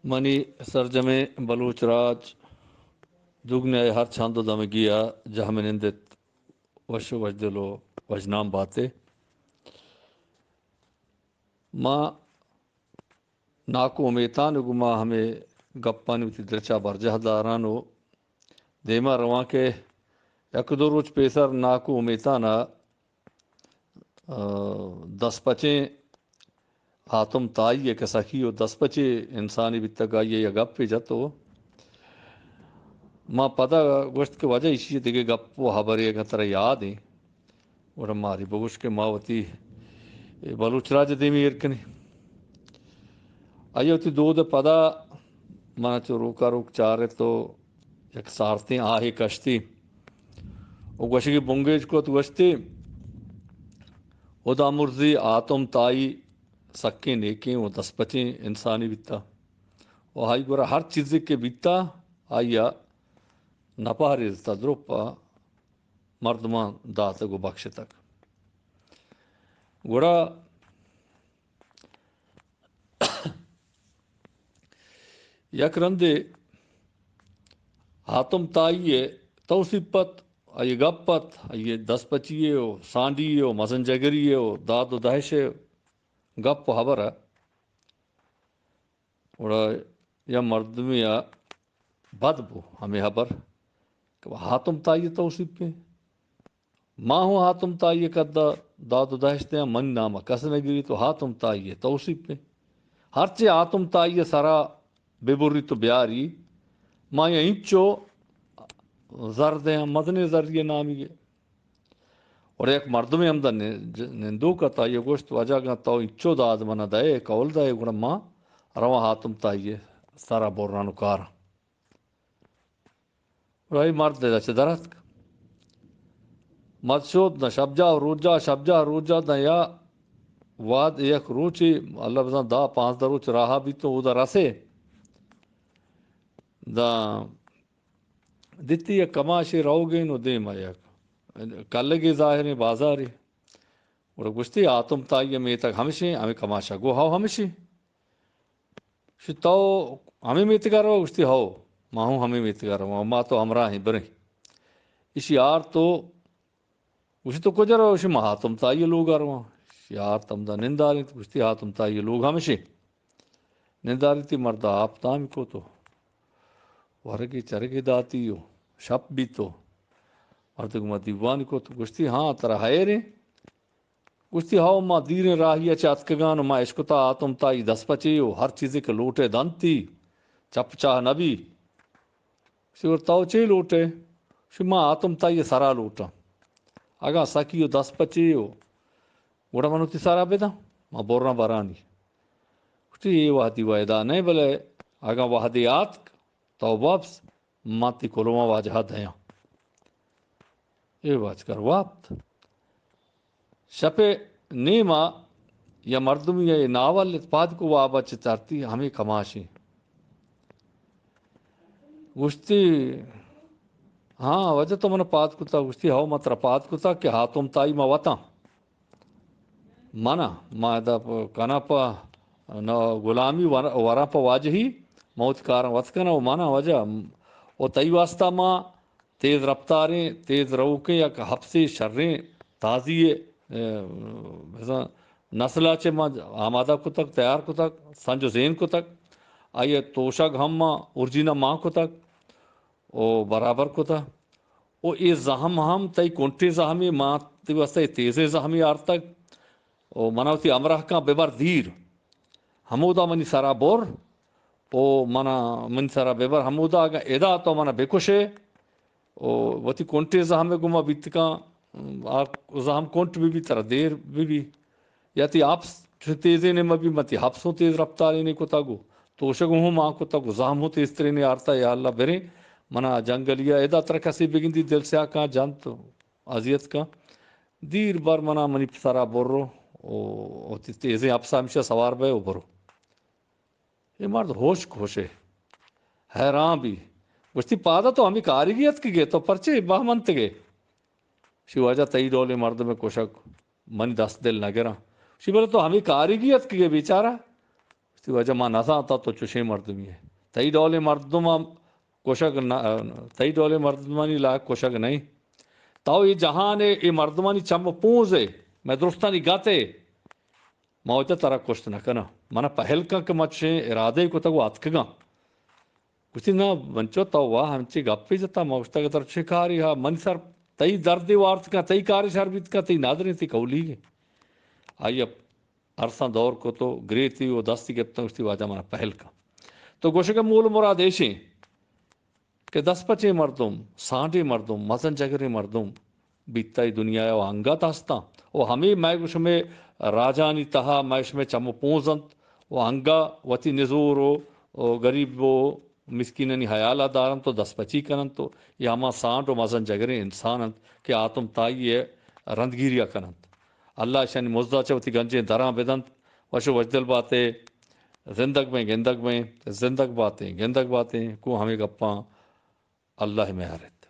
منی سرجمیں بلوچ راج دگنیا ء ہر چند و دمگی ء جہمنند ات، وش و وشدل و وشنام باتے۔ ما ناکو امیتان گما ہمے گپانی وتی درچا برجاہ داران و دیما رواں کہ یک دو روچ پیسر ناکو امیتان ء، آ، دست پچیں ہاتم تائی ء کساکی و دست پچے انسانی بیتگ، آئی ء یک گپے جت و ما پدا گوشت کہ واجہ ایشی ء دگہ گپ و ہبرے اگاں ترا یاد ایں، گڑا ماری بگوش کہ ما وتی اے بلوچ راج ء دیمی ایر کنیں۔ آئی ء وتی دود ء پدا منا چو روکا روک چارت و یک سارتیں آہے کشتی و گوشگی بنگیج کت، گوشتی، ہدا مرزی آتم تائی سکیں نیکیں و دست پچیں انسانی بیتا و آئی گورا ہر چیزے کہ بیتا، آئی ء نپہریزتا، دروپا مردماں داتگ و بخشتگ۔ گڑا یک رندے ہاتم تائی ء توسیپ ات، آئی ء گپ ات، آئی ء دست پچی ء و سانڈی ء و مزن جگری ء و داد و دہش ء گپ و ہبر ء گڑا یا مردمے ء بد بو ہمے ہبر کہ ہاتم تائی ء توسیپ ایں۔ ما ہوں ہاتم تائی ء کد ء داد و دہشت دیاں، منی نام ء کس نہ گریت و ہاتم تائی ء توسیپ ایں۔ ہرچے ہاتم تائی ء سرا ببریت و بیاری، ما یا اینچو زر دیاں، مزنیں زری ء نامی ء۔ اور یک مردمے ہمدا نندوک ات، آئی ء گوشت، واجہ اگاں تو اینچو داد منا دئے، قول دئے، گڑا ما رواں ہاتم تائی ء سرا بران و کاراں۔ گڑا اے مرد ادا چہ در اتک۔ مرد شوت داں شبجاہ و روجاہ، شبجاہ روجاہ داں یا واد یک روچے، اللہ بزاں دہ پانزدہ روچ راہ بیت و اودا رسے۔ داں دیتی یک کماشے روگین و دیم ء یک کلگے ظاہریں بازارے۔ گڑا گوشتی، آتم تائی ء میتگ ہمشیں، ہمیں کماشا گو ہو ہمشیں۔ شی تو ہمیں میتگا رو؟ گوشتی، ہو، ما ہوں ہمیں میتگا رواں، ما تو ہمراہیں بریں۔ ایشی آر تو گوشی، تو کجا رو؟ گوشی، ما ہاتم تائی ء لوگ ء رواں۔ شی آر تمدا نندارینت، گوشتی، ہاتم تائی ء لوگ ہمشیں۔ نندارینتی، مرد ء آپ تامی کو تو ورگے چرگے داتی و شپ بیت و مردک ما دیوانی کت، گوشتی، ہاں، ترا ہیریں؟ گوشتی، ہو، ما دیریں راہی ء چہ اتکگان و ما اشکتا آتم تائی دست پچے و ہر چیزے کہ لوٹے دنتی، چپ چاہ نبی۔ گوشتی، گڑا تو چے لوٹے؟ گوشتی، ما آتم تائی سرا لوٹاں۔ اگاں سکی و دست پچے و گڑا من وتی سرا بداں، ما براں برانی۔ گوشتی، اے وہدی ویدا نئے، بلے اگاں وہدے آتک، تو وپس، من تی کلواں واجہ ء دیاں۔ اے واجکار وپت۔ شپ ء نیم ء یا مردمی ء ناول ات، پاد کو واب ء چہ ترتی ہمے کماشیں۔ گوشتی، ہاں، واجہ تو من پاد کتا؟ گوشتی، ہو، من ترا پاد کتا کہ ہاتم تائی ما وتاں۔ منا، ما ادا پ-، کنا پہ نہ غلامی ور-، وراں پہ واجہی، ما وتی کاراں وت کناں و منا واجہ، و تئی واسطہ ما تیز رفتاریں، تیز روکیں یک ہپسے شریں تازی، ء، بزاں نسل ء چہ ما آمادہ کتگ، تیار کتگ، سنج و زین کتگ۔ آئی ء توشگ ہم ما ارجینا مان کتگ و برابر کتگ۔ و اے زہم ہم تئی کنٹیں زہمے، ما تئی واسطہ اے تیزیں زہمے آرتگ۔ و منا وتی ہمراہ کن ببر دیر۔ ہمودا منی سرا بر و منا، منی سرا ببر ہمودا، اگاں ادا تو منا بکشے و وتی کنٹیں زہمے گما بیت کن، آ زہم کنٹ بہ بی، ترا دیر بہ بی۔ یا تئی ہپس چو تیزینے مہ بی، من تئی ہپس ہوں تیز رفتارینے کتگ و توشگ ہوں مان کتگ و زہم ہوں تیزترینے آرتا۔ یا اللہ بریں، منا جنگلیا ادا ترا کسے بگندی دل سیاہ کن، جنت، اذیت کن۔ دیر بر منا منی سرا برو و وتی تیزیں ہپسا ہمیشہ سوار بئے و برو۔ اے مرد ہوش کوشے، حیران بی۔ گوشتی، پادا تو ہمے کاریگی اتکگے، تو پرچے بہمنتگے؟ شی واجہ تئی ڈولیں مردمے کشگ منی دست دل نہ گراں۔ شی بلے تو ہمے کاریگی اتکگے بیچارہ؟ تئی وجہ ما نزانتا تو چوشیں مردمی ئے۔ تئی ڈولیں مردم کشگ نہ، تئی ڈولیں مردمانی لائق کشگ نہ ایں۔ تو اے جہان ءِ اے مردمانی چم ءُ پونز ئے، مئے درستانی گت ئے۔ ما وجہ ترا کشت نہ کناں۔ منا پہل کن کہ ما چوشیں ارادہ ئے کتگ ءُ اتکگاں۔ گوشتی، نہ، من چو تو وا ہنچیں گپے جتا، ما گوشتگ ترا چے کارے ہا، منی سر تئی دردے وارت کن، تئی کارے شر بیت کن، تئی نادریں، تئی کولیگیں۔ آئی ءَ ارساں دور کت ءُ گریتی ءُ دستی گپتاں، گوشتی، واجہ منا پہل کن۔ تو گوشگ ءِ مول ءُ مراد ایشیں کہ دست پچیں مردم، سانڈیں مردم، مزن جگریں مردم بیتہ اے دنیا ءَ ءُ انگت ہستاں۔ ءُ ہمے مئے گوں شمئے راجانی تہا مئے شمئے چم ءُ پونز انت ءُ انگہ وتی نزور ءُ، ءُ گریب ءُ مسکینانی ہیال ءَ دارنت ءُ دست پچی کننت ءُ اے ہما سانڈ ءُ مزن جگریں انسان انت کہ آتم تائی ءِ رندگیری ءَ کننت۔ اللہ اشانی مزد ءَ چہ وتی گنجیں دراں بدنت۔ وش ءُ وشدل بات ئے، زندگ بیں، گندگ بیں، زندگ بات ئے، گندگ بات ئے، گوں ہمے گپاں اللہ ءِ میار ایت۔